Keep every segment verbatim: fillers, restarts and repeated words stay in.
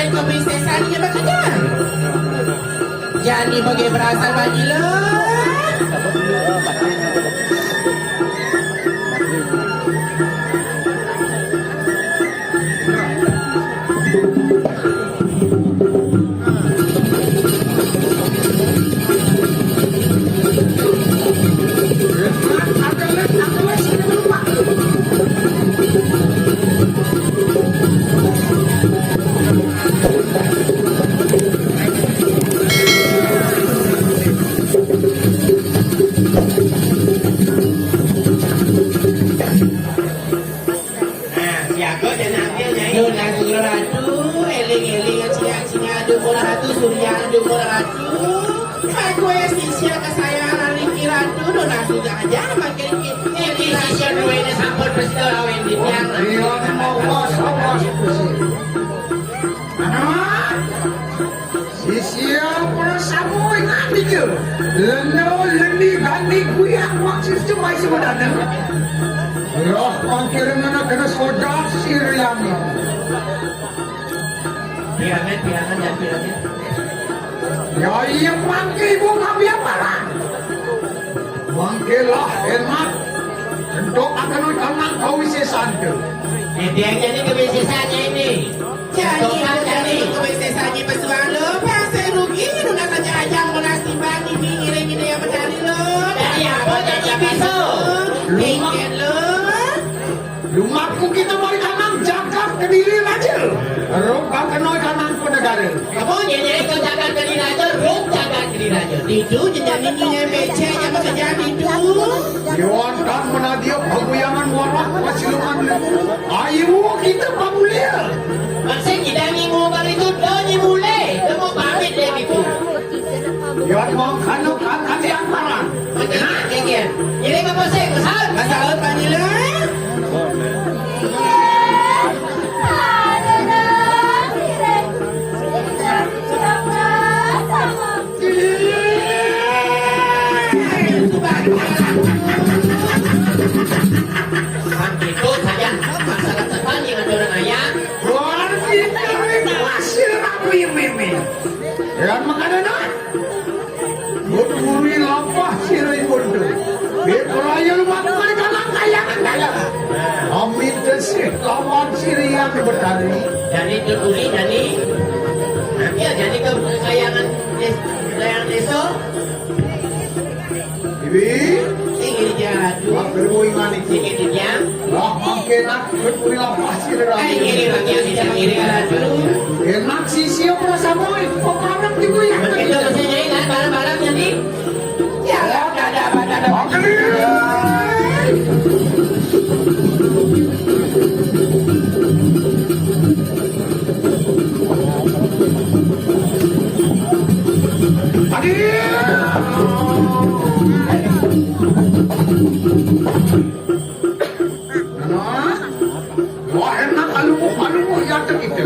Kau bisa sani je bakal. Jani bagai berasal bagi lo. Nah, siapa dia nak ambil, Nyai? Yo, nak suruh ratu, eling-eling, siang-siang, ada orang ratu, suriang, ada orang ratu. Aku ya sisia kesayangan Riki Ratu, tu nak sudah aja makin Riki. Eh, di sisia dua ini sampun pasti lawan di tiang. Iya, mau kos, kos. Anak, sisia para samu ingat dia. Leno, leni, gani, kuyak, maksud cuma sebenarnya. Roh mangkir mana kena soda sirian. Pirangan, pirangan, dan pirangan. Ya, iya, mangkir ibu kami apa lah? Mangkirlah, enak. Untuk akan utama kau isi santu. Eh, dia jadi kebiasaan ini. Jadi, jadi, kau bisa saja pesuang lo, pasal rugi, lu nak saja ajang bola timbang ini, ngiring ini yang bertani lo. Jadi apa jadi pisau? Lu mak- Pikir lo. Lumaku kita mari kanang jagat Kediri Raja. Rok kanoi kanang negara. Apa jadi kau jagat Kediri Raja, rok jagat Kediri Raja. Itu jadi ini yang becek yang bekerja itu. Iwan kan menadia paguyangan warak pasiluman. Ayo kita pamulia. Masih kita minggu kali itu dah dimulai. Temu pamit dia gitu. Iwan mau kanu kan kami yang parah. Oke, oke, oke. Ini apa sih? Kesal? Kesal, Pak Nila. Itu saja masalah depan yang ada orang ayah. Luar biasa, hasil rapi mimi. Ya, makanya, nah. Guru lapah sirih buntu. Biar peraya lu mati kali kalang kayangan kayangan. Amin desih lawan sirian betari. Jadi tuturi, jadi. Nanti ya, jadi ke kayangan des-, kayangan desa. Ibi. Sing ini dia, aduh. Wah, bermu ingan itu. Sing ini dia. Lah, makin nak, bermu lapah sirih. Kayak gini, lagi yang bisa ngiri, aduh. Enak sih, siap rasa boy. Peparang juga ya. Begitu, mesti jadi kan, barang-barang jadi. Ya, ada, ada, ada, ada. Aduh. Nah, wah, enak, aluh, aluh, ya, kita.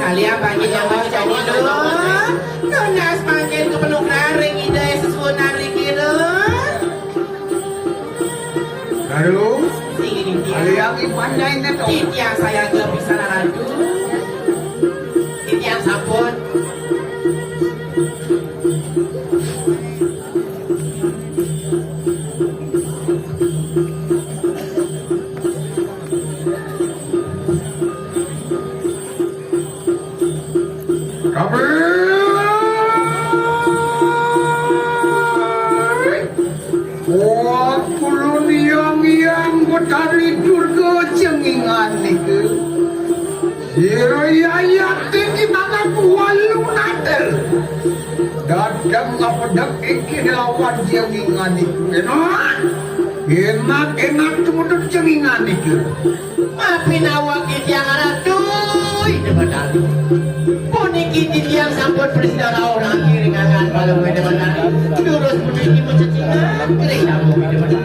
Kalian panggil yang mau jadi dulu. Tunas panggil ke penuh naring, ide sesuatu naring gitu. Lalu, sini dia. Kalian panjainya tuh. Titiang saya ke bisa ratu. Titiang sampun. Tapi, wah, kulun yang yang betari Durga cengingan nika. Sira yayat tinggi tanah kualu natal. Dateng apa dak iki lawan cengingan nika. Enak. Enak, enak tumutut cengingan nika. Maafin awak di tiang arah tui debatari. Puniki di tiang sampun presida rauh lagi ringangan balung debatari. Terus puniki mencecingan kering kamu debatari.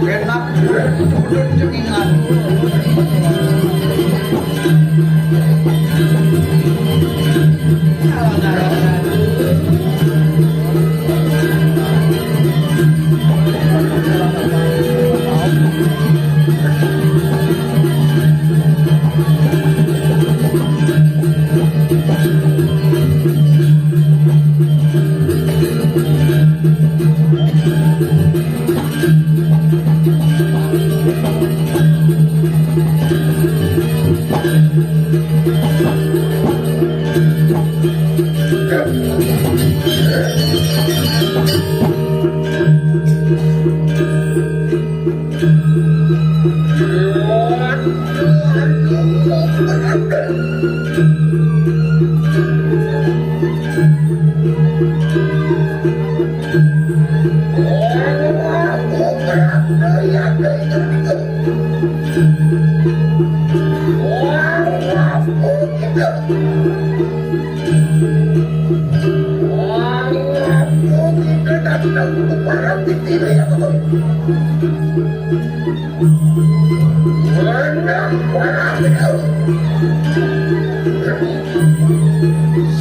Enak, enak. Udut ceningan.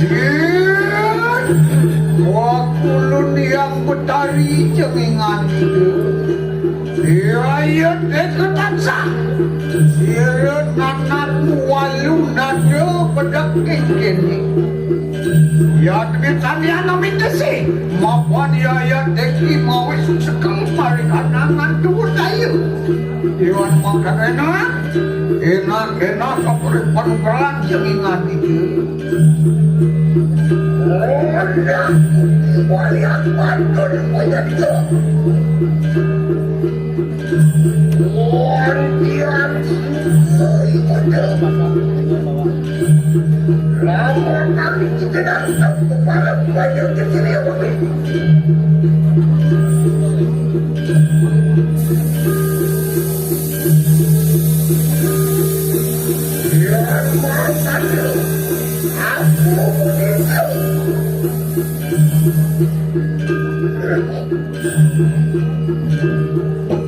Siat! Wah, ulun Hyang Betari ceningan itu. Iya, iya, dek tansah. Sira nanak walu nada pedek kene. Ya, demi tanian nami tesi. Mapan ya, ya, dek mawi susekel mari kanangan tuwun ayu. Iwan makan enak. Enak-enak kaperih panukaran ceningan iki. Walian pantun menyedot. Walian sungguh ikut. Lamun kami kita datang kepada banyak kecil yang begitu. Biar matanya aku begitu.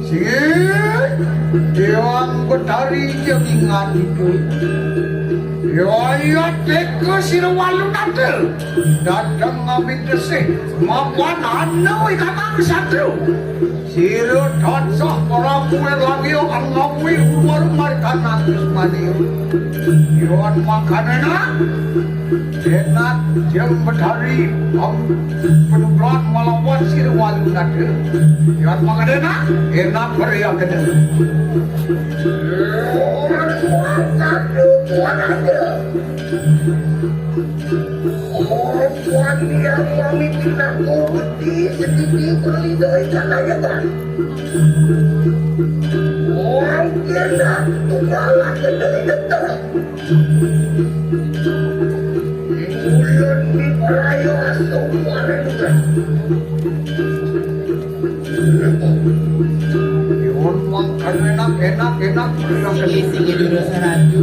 Sing, Dewan Betari ceningan itu. Riwayat deka sira walu nata. Dateng ngamit tesih. Mapan anu ikang satru. Sira tansah Prabu Erlangga angawi uwar markanan Ismania. Iwan mangkanena, Denak Jeng Betari, am, penugrahan malawan sira walu nata. Iwan mangkanena, enak beriakena. Iwan mangkanena, Tuan Raja. Orang tuan yang memimpin aku di sedikit berlindung ikan ayam. Orang kena tumbalan kendali detak. Ulun di peraya semua rendah. Nyuwun mangkan enak, enak, enak. Sigi, sigi, dulu saraju.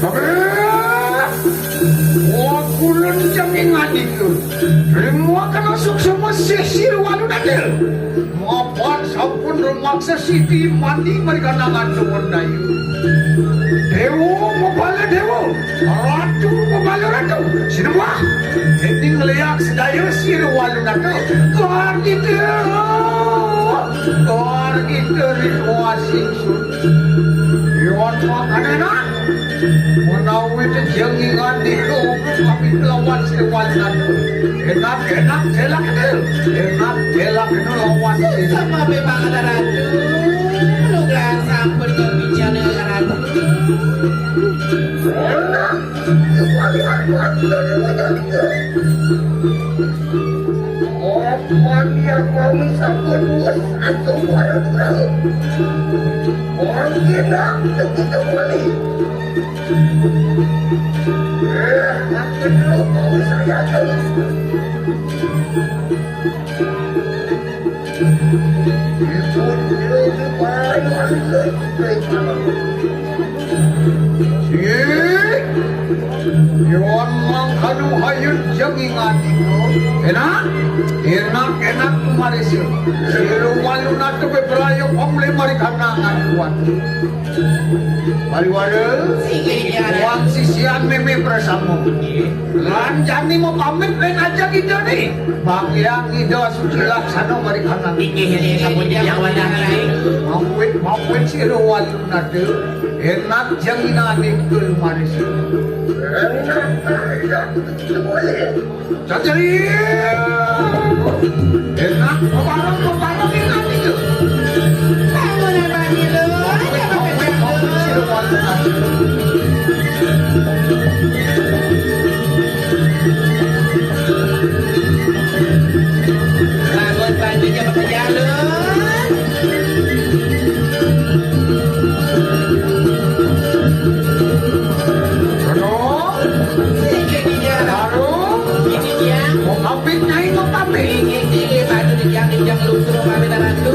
Kabeh! Wah, kulun jenging adiku. Rima kena suksma sisir walu natil. Mapan sampun rumaksa siti mandi mari kanangan suwun dayu. Dewa mabala dewa, ratu mabala ratu. Sinembah. Ning liak sedaya sira walu natil. Kar kita, kar kita ritual singsun. Yon makanenan. Menawi tejengingan dika kami lawan sewan nanu. Enak, enak, jelak, enak, jelak, enu lawan sewan. Sama memang ada ratu. Nugrahan sampun kebicara ratu. Enak. Opan yang kami sampun luwes atau barang tahu. Orang kita begitu kali. Eh, makin lo kami saya terus. Ih, yon mangkanu hayun jenging adiku. Enak, enak, enak kumarisi. Siru walu natu bebrayo pamle mari kanangan kuat. Pariwara, wang sisian meme prasama. Lan jani mapamit len aja kita ni. Bang Hyang Ida suci laksana mari kanang. Inggih, inggih, sampun jam awan nami. Mawit, mawit sira walu nada. Enak jenging adiku manis. Enak, enak. Cacari. Enak, peparang, peparang, enak itu. Bangun, Abang Gilo. Mawit, mawit, mawit sira walu nada. Bangun, bangun, jam kerja lu. Aduh. Ini dia. Aduh. Ini dia. Mau pamit, Nyai, mau pamit. Ini, ini, baru di jam, di jam lu suruh pamit, Ratu.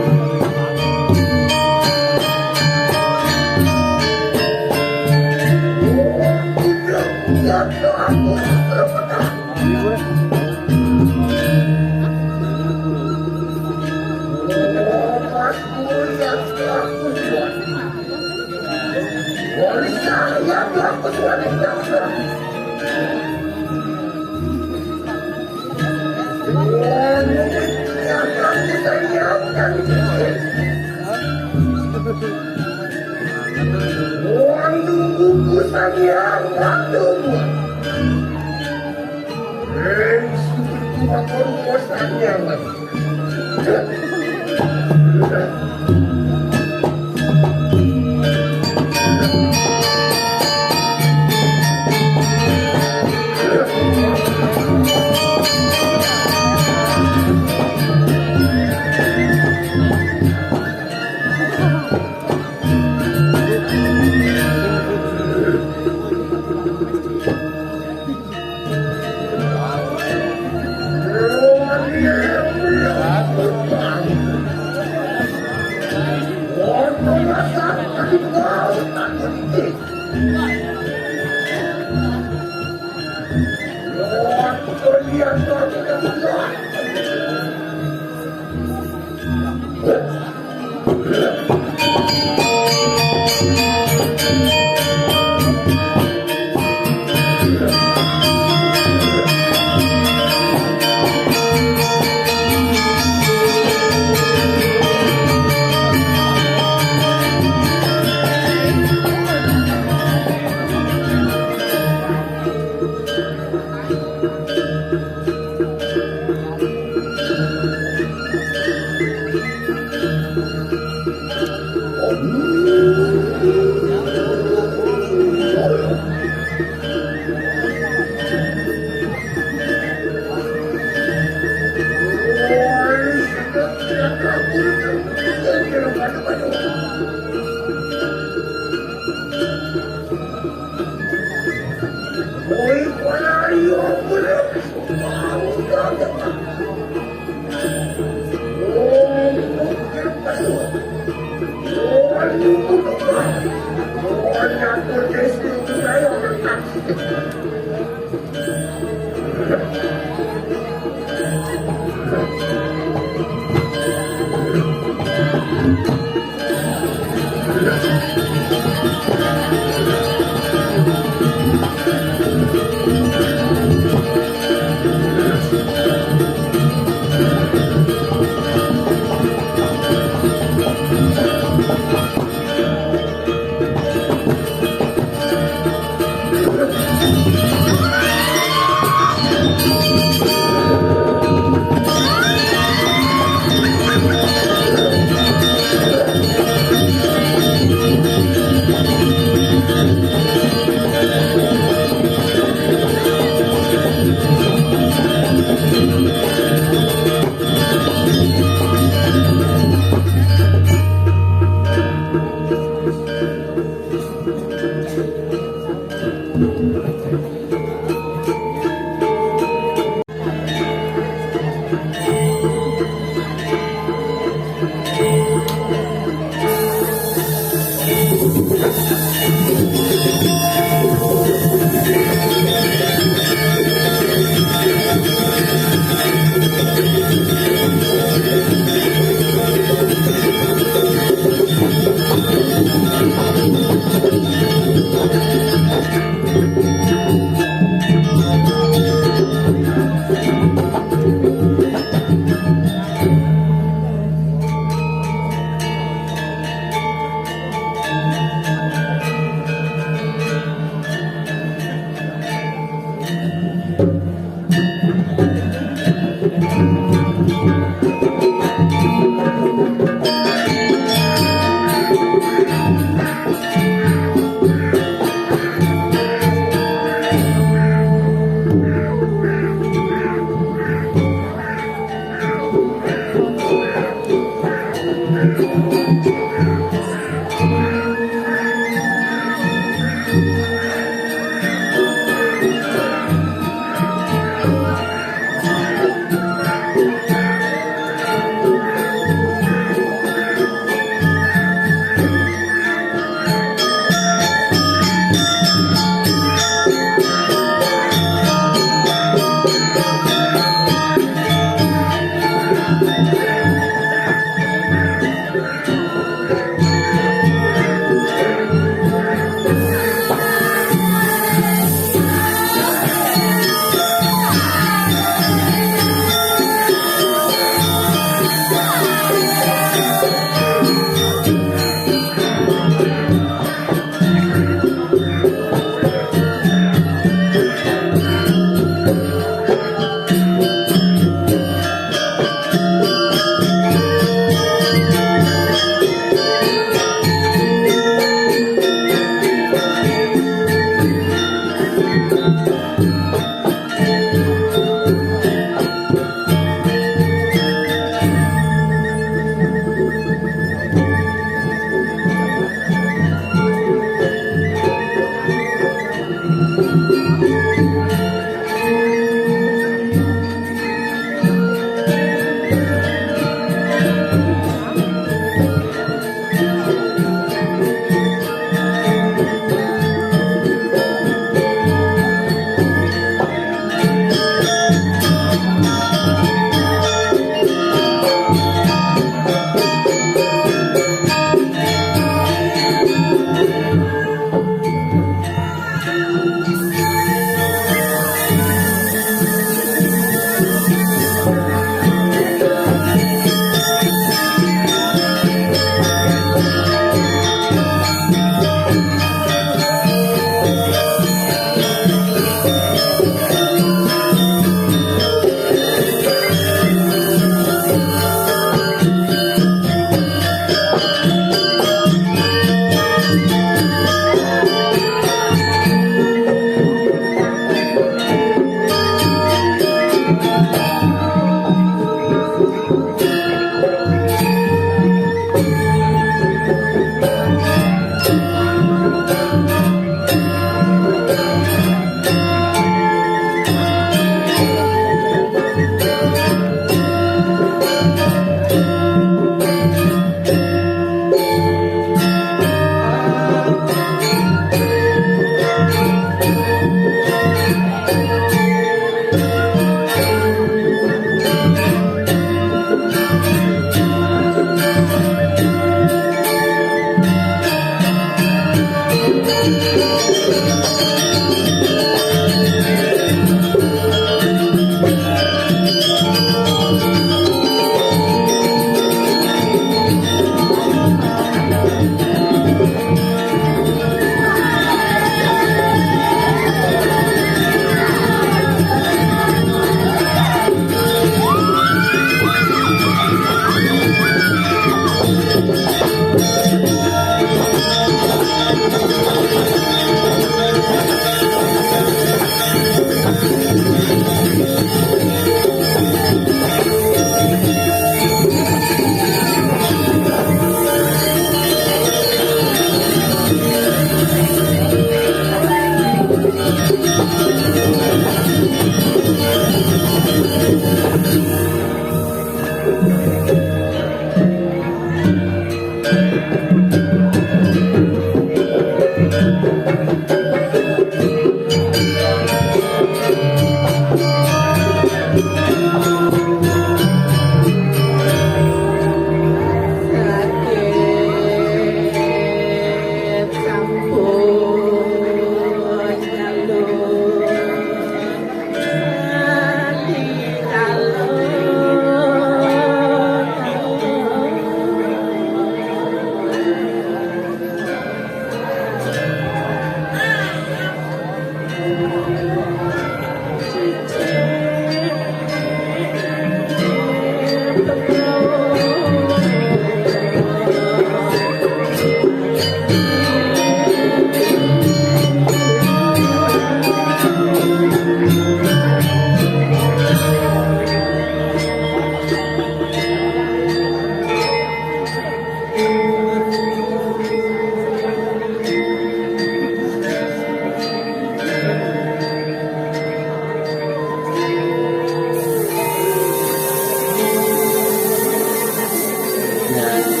Nah,